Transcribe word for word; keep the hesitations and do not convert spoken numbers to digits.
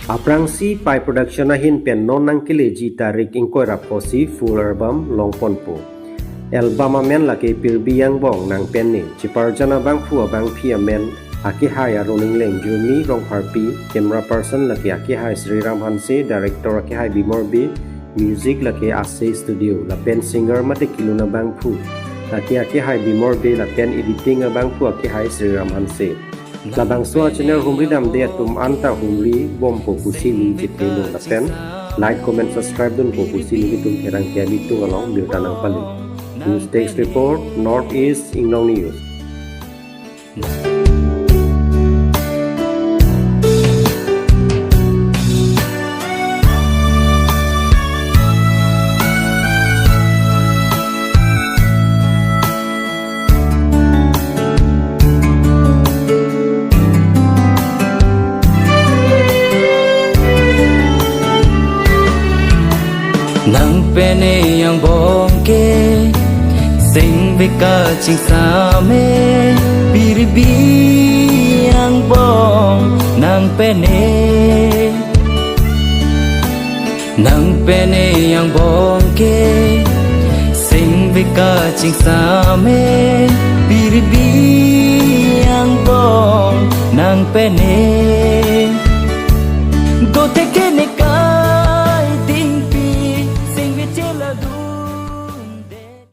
Aphrangsi Pi Production ahin pen non nangkeleji tarik ingkoi ra pho si full album longponpo. Album amen lake Pirbi Angbong Nang Pen Ne. Cheparjan abangphu abangphi amen akehai Aron Engleng, Jurmi Rongpharpi, camera person lake akehai Sriram Hanse, director akehai Bimor Bey, music lake Ase Studio, lapen singer mate kelun abangphu lake akehai Bimor Bey, lapen editing abangphu akehai Sriram Hanse. Labangso a-channel humri damde atum anta humri bompo pusi ning chethelo lapen like, comment, subscribe dunpo pusi nelitum pherangke abitung along birta nangpali. News Desk Report, North East Inglong News. Nang Pen Ne angbong ke singve kachingsam e, Pirbi Angbong Nang Pen Ne. Nang Pen Ne angbong ke singve kachingsam e, Pirbi Angbong Nang Pen Ne.